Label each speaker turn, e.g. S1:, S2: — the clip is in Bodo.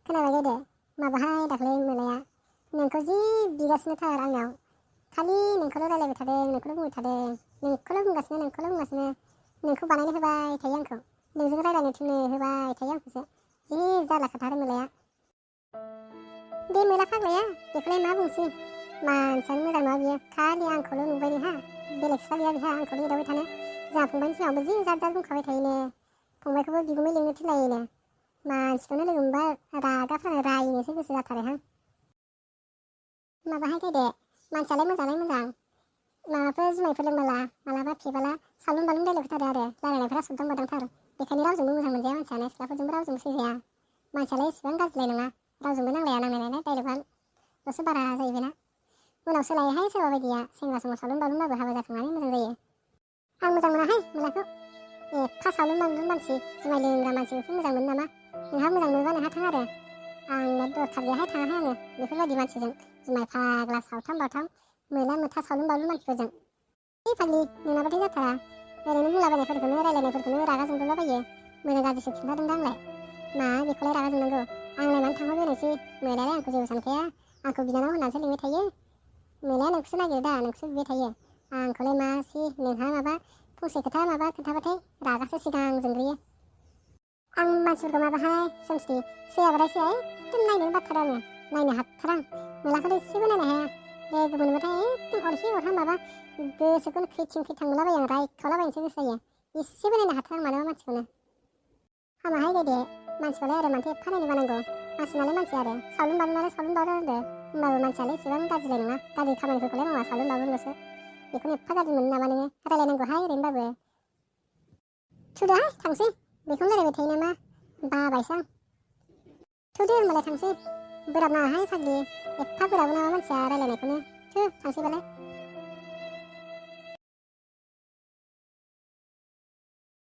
S1: खोनाबाय गेदे माबाहाय दाख्लै मोलाया नोंखौ जि बिगासिनो थार आंनाव खालि नोंखौल' रायलायबाय थादों नोंखौल' बुंबाय थादों नोंखौल' बुंगासिनो नोंखौ बानायनो होबाय थायो आंखौ नोंजों रायलायनो थिननो होबाय थायो आंखौसो जि जारला खोथार मोलाया बे मोला फाग्लाया बेखौलाय मा बुंसै मानसियानो मोजां नङा बियो खालि आंखौल' नुबाय बेहा बेलेग सिख्ला गैया बेहा आंखौल' एदावबाय थानो जोंहा फंबायनि सिगाङावबो जि जाद जाद बुंखाबाय थायोनो फंबायखौबो बिगुमै लिंनो थिनलायोनो मानसिखौनो लोगो मोनबा रागाफ्रानो रायनोसो गोसो जाथारो माबाहाय गेदे मानसियालाय मोजाङालाय मोजां माबाफोर जुमायफोर लोंबाला मालाबा फेबाला सालुन बालुन रायलायफैथारो आरो रायलायनायफोरा सुद्दां बादांथार बेखायनो रावजोंबो मोजां मोनजाया मानसियानो सिख्लाफोरजोंबो रावजोंबो सैजाया मानसियालाय एसेबां गाज्रिलाय नङा रावजोंबो नांलाया नांलायनायालाय डाइलगआल'सो बारा जाहैबायना उनाव सोलायोहाय सोरबा बायदिया सेंग्रा समाव सालुन बालुनबाबो हाबा जाखांनानै मोजां जायो आं मोजां मोनाहाय मोलाखौ एफा सालुन बालुन मानसि जुमाय लोंग्रा मानसिखौसो मोजां मोनो नामा नोंहा मोजां मोनबा नोंहा थां आरो आंना दरखार गैयाहाय थाङाहाय आङो बेफोरबायदि मानसिजों जुमाय फाग्ला सावथाम बावथाम मोला मोथा सावलुन बावलुन मानसिफोरजों फाग्लि नोंनाबाथाय जाथारा ओरैनो बुंलाबायनायफोरखौनो रायलायनायफोरखौनो रागा जोंदोंलाबायो मोजां गाज्रिसो खिन्थादोंदा आंलाय मा बेखौलाय रागा जोंनांगौ आंलाय मानो थांफाबोनोसै मोलायालाय आंखौ जेबो सानखाया आंखौ बिनानाव होननानैसो लिंबाय थायो मोलाया नोंखौसो नागिरो दा नोंखौसो बिबाय थायो आंखौलाय मासि नोंहा माबा फंसे खोथा माबा खोन्थाबाथाय रागासो सिगां जोंग्रोयो आं मानसिफोरखौ माबाहाय सोमस्ति सैयाबाथाय सैया एकदम नायनो बाथारो आङो नायनो हाथारा आं मोलाखौथ' एसेबो नायनो हाया लोगो मोनबाथाय एकदम अरहि अरहा माबा गोसोखौनो खैथिं खैथां मोनलाबायो आं रायखावलाबायनोसो गोसो जायो एसेबो नायनो हाथारा आं मानोबा मानसिखौनो हामाहाय गेदे मानसिखौलाय आरो मानोथो एफा नायनो बानांगौ मानसिनालाय मानसि आरो सावलुन बालुनालाय सावलुन बालुन आरो होमबाबो मानसियालाय एसेबां गाज्रिलाय नङा गाज्रि खामानिफोरखौलाय मावा सावलुन बालुनल'सो बेखौनो एफा गाज्रि मोनो नामा नोङो रायलायनांगौहाय ओरैनोबाबो थुदोहाय थांसै बेखौनो रायलायबाय थायो नामा बाबायसो आं थुदो होनबालाय थांसै बोराब नाङाहाय फाग्लि एफा बोराबो नामा मानसिया रायलायनायखौनो थु थांसैबालाय